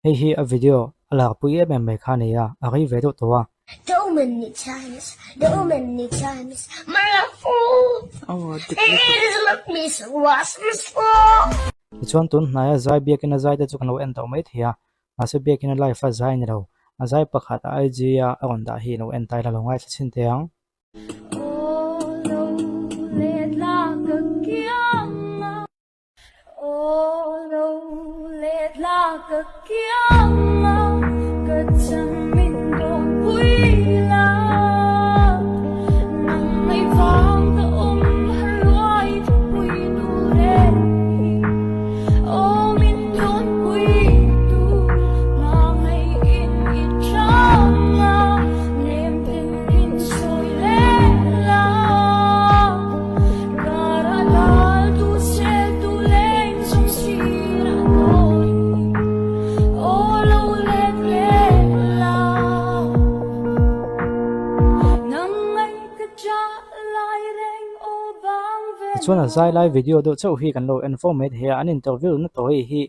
Hei hi a video a lakpui em em mai kha a ni a, a rei ve deuh tawh a. Tichuan tun hnaia zai biakina zai te chu kan lo en tawh mai thei a, mahse biakina live a zai a ni lo. A zai pakhat a IG a a rawn dah hi lo en ta ila lo ngaithla chhin teh ang. Tichuan a zai lai video deuh chauh hi kan lo en fo mai thei a, an interview na tawh hei hi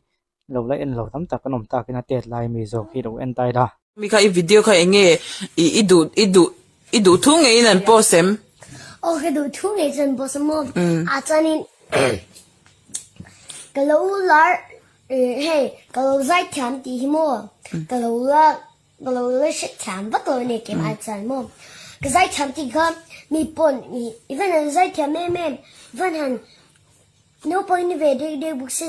Lo la en lo tam tak an awm takin a tet lai mi zawk hi lo en ta ila. Mi kha i video kha enge i i duh i duh i duh thu ngeiin an post em? Aw ka duh thu ngei chuan post a maw? A chuanin ka lo lar hei ka lo zai thiam tih hi maw ka lo la ka lo la hre thiam vak lo a ni keimah chuan maw ka zai thiam tih kha mi pawn i van han zai thiam em em van han Naupang ni ve deuh deuh bawk sia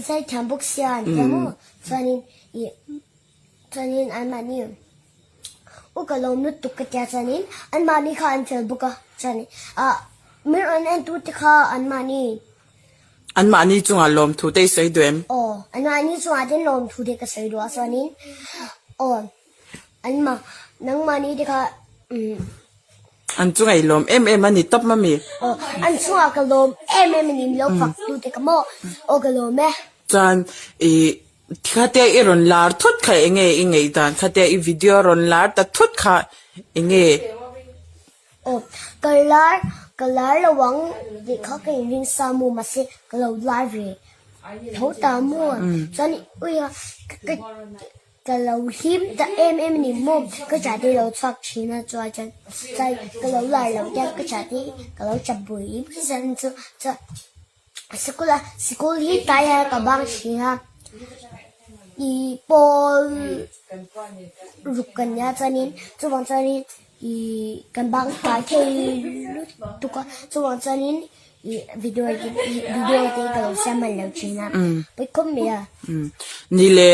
zai thiam bawk sia an tia maw chuanin ih chuanin anmahni u ka lawm lutuk ka tia chuanin anmahni kha an fel bawk a chuanin ah min rawn en tu te kha anmahni Anmahni chungah lawmthu te i sawi duh em? Aw anmahni chungah te lawmthu te ka sawi duh a chuanin aw anmah nangmahni te kha umm An chunga i lawm em em a ni tawp mami. Aw, an chungah ka lawm em em a ni, milo fak tu te ka maw? Aw ka lawm e. Chuan i khatia i rawn lar thut kha enge i ngaihdan, khatia i video rawn lar ta thut kha enge? Aw, ka lar, ka lar lo ang tih kha ka inring sa maw mahse ka lo lar ve tho ta maw? Chuan uia ka Ka lo hlim ta em em a ni maw? Ka cha te lo chhuak thin a chuan chuan chuan ka lo lar lo te ka cha te ka lo chap bui bui zan chu chuan sikul a sikul hi tlai ah ka bang thin a ih pawl ruk kan nia chuanin chuvang chuanin ih kan bang tlai thei lutuk a chuvang chuanin ih video video te ka lo siam hman lo thin a pawi khawp mai a. Ni le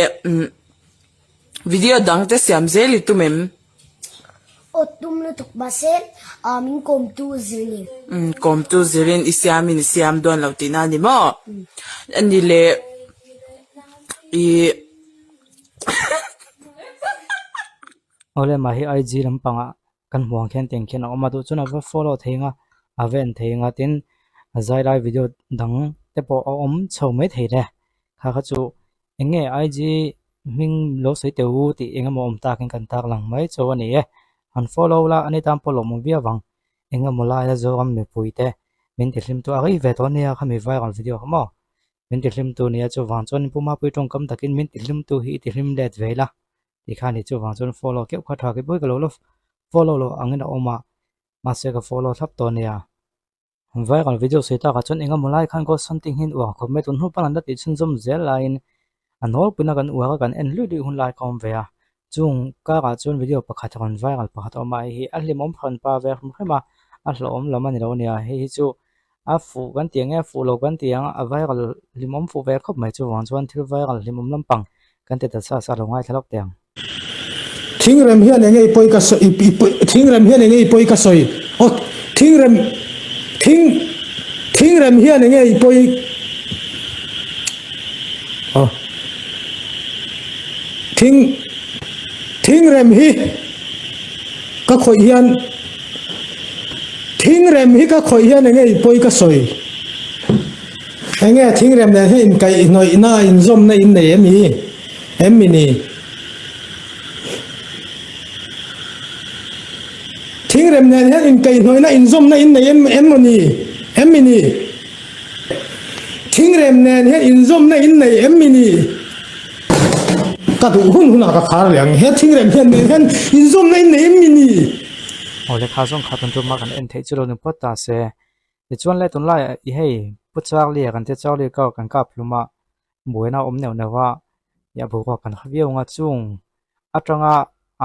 video dang te siam zel i tum em? Aw tum lutuk mahse min kawmtu zirin. Kawmtu zirin i siamin i siam dawn lo tihna a ni maw? Ni le ih. Awle mah hi IG lampangah kan hmuh ang khian tiang khian a awm a duh chuan a va follow thei ang a a va en thei ang a tin a zai lai video dang te pawh a awm chho mai thei le kha kha chu eng nge IG hming lo sawi teh u tih eng emaw awm takin kan tak lang mai chu a ni e han follow la ani tan pawh lawmawm viau vang eng emaw laia Zoram mipui te min ti hlim tu a rei ve tawh ania khami viral video kha maw min ti hlim tu nia chuvang chuan Pu Mapui tawngkam takin min ti hlim tu hi i ti hlim let ve ila. Tikhan hi chuvang chuan follow keuh kha tha kei pawh hi ka lo la follow loh angin a awm a, mahse ka follow thlap tawh ania. Viral video sawi takah chuan eng emaw lai khan ghost hunting hi an uar khawp mai, tun hnu pawn an la tih chhunzawm zel laiin a nawlpuina kan uar a kan en luih luih hun lai ka awm ve a, chung karah chuan video pakhat rawn viral pakhat a awm a, hei hi a hlimawm hran pa ve hrim hrim a, a hlauhawm lam a ni lo ania, hei hi chu A fuh kan tih ang e, a fuh lo kan tih ang a, a viral hlimawm fuh ve khawp mai chuvang chuan thil viral hlimawm lampang kan ti ta sa sa lo ngaithla lawk teh ang. Thingrem hian enge i pawi ka sawi i thingrem hian enge i pawi ka sawi aw thingrem thing thingrem hian enge i pawi aw thing thingrem hi Ka khawih hian thingrem hi ka khawih hian enge i pawi ka sawi? Enge thingrem nen hian inkaihhnawihna inzawmna in nei em i? Em mi ni? Thingrem nen hian inkaihhnawihna inzawmna in nei em em maw ni? Em mi ni? Thingrem nen hian inzawmna in nei em mi ni? Ka duh hun hunah ka khar leh ang. He thingrem hian nen hian inzawmna in nei em mi ni? Aw lehkha zawng kha tun tumah kan en theih chu lo ni phawt ta se. Tichuan le tunlaiah i hei Pu Charlie-a kan tia Charlie kar kan kap hlum a, buaina a awm neuh neuh a, i a boruak kan hre viau ang a, chung atanga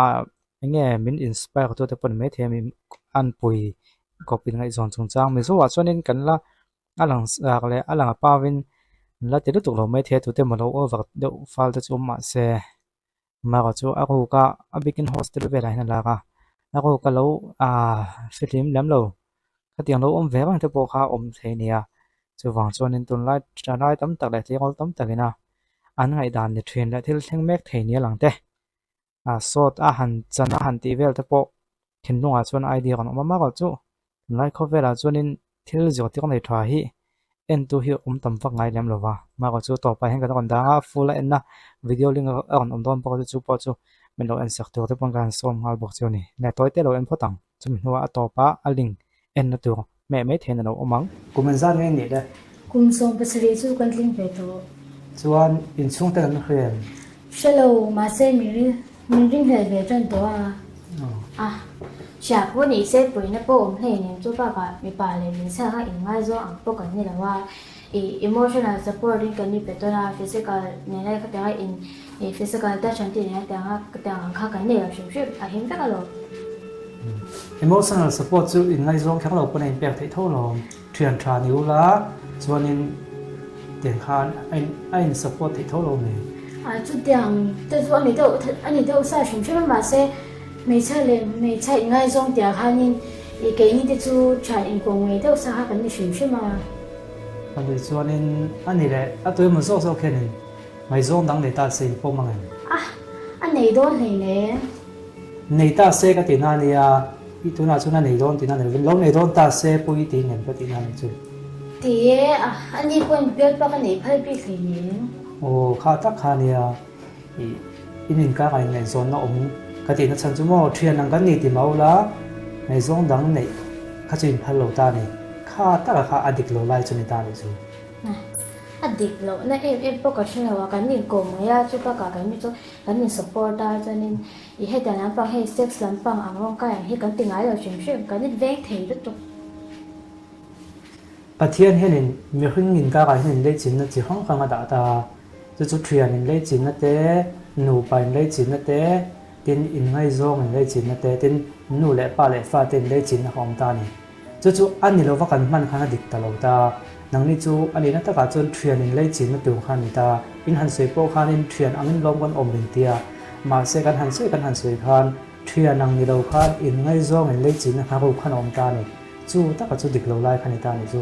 ah eng nge min inspire tu te pawh ni maithei a mi an pui kawp inngaihzawn chungchang Mizo ah chuanin kan la a lang sak leh a lang a pau in an la ti lutuk lo maithei a tute maw lo over deuh fal te chu awm mahse Mara chu a ruk a a bikin hostel velah hian a lak a a ruk a lo ah fihlim lem lo khatiang lo awm ve reng te pawh kha a awm thei a ni a chuvang chuanin tunlai thalai tam tak leh tleirawl tam takin a an ngaihdan ni thin leh thil thleng mek thei nia lang te. Ah sawt a han chan a han tih vel te pawh thinlungah chuan idea rawn awm a mah erawh chu tunlai khawvelah chuanin thil zirtir nei tha hi entu hi awm tam vak ngai lem lo va mah erawh chu tawpah hian kan rawn dang a full a enna video link a rawn awm dawn bawk a chu chu pawh chu min lo en sak tur te pawn ka han sawm nghal bawk chu a ni leh tawi te lo en phawt ang chumi hnuah a tawpah a link enna tur hmeh mai theiin a lo awm ang. Kum engzat nge nih le? Kum 17 chu kan tling ve tawh. Chuan inchhung ten an hriam? Hre lo, mahse min ring min ringhlel ve tan tawh a. A, hria pawh ni se puihna pawh awm hlei nen chu bakah mipa leh hmeichhia kha inngaizawng ang pawh kan ni lo a, ih emotional support in kan inpe tawn a, physical nena khatianga in ih physical touch an tih nena tianga tiang ang kha kan nei lo hrim hrim, a him vek alawm. Emotional support chu inngaizawng kher lo pawn a inpek theih tho alawm. Thian tha ni ula chuanin tiang khan a in a in support theih tho lo mai. A chutiang te chu a ni deuh a ni deuh sa hrim hrim a mahse hmeichhia leh hmeichhia inngaizawng tiah khanin ih keini te chu thian inkawm ngei deuh sa kha kan ni hrim hrim a. A ni chuanin a ni leh a tuemaw zawk zawk hianin ngaihzawng dang nei ta se in pawm ang em? A a nei dawn hleinem. Nei ta se ka tihna a nia, i tunah chuan a nei dawn tihna a ni lovin, lo nei dawn ta se pawh i tih ngem ka tihna a ni chu. Ti e, a ni pawhin bialpa ka neih phal bik hleinem. Aw, kha tak kha a nia, i in inkar ah inngaihzawnna awm ka tihna chhan chu maw, thian ang kan ni ti mau la, ngaihzawng dang neih kha chu inphal lo ta a ni, kha taka kha a dik lo lai chu ni ta a nih chu. A dik lohna em em pawh ka hre lo a, kan inkawm mai a, chu bakah kan mi chu kan in support a, chuanin i hetiang lampang hei sex lampang ang rawng kai ang hi kan ti ngai lo hrim hrim, kan in veng thei lutuk. Pathian hianin mihring inkarah hian inleichinna chi hrang hrang a dah ta a, chu chu thian inleichinna te, nupa inleichinna te, tin inngaizawng inleichinna te, tin nu leh pa leh fate inleichinna kha a awm ta a ni. Chu chu a ni lova kan hman khan a dik ta lo ta. Nangni chu a nihna takah chuan thian in lei chinna tur kha a ni ta. In han sawi pawh khanin thian angin lawm kan awm reng tia. Mahse kan han sawi kan han sawi khan thian ang ni lo khan in ngaizawng in lei chinna kha ru khan a awm ta a ni. Chu taka chu dik lo lai kha ni ta a ni chu.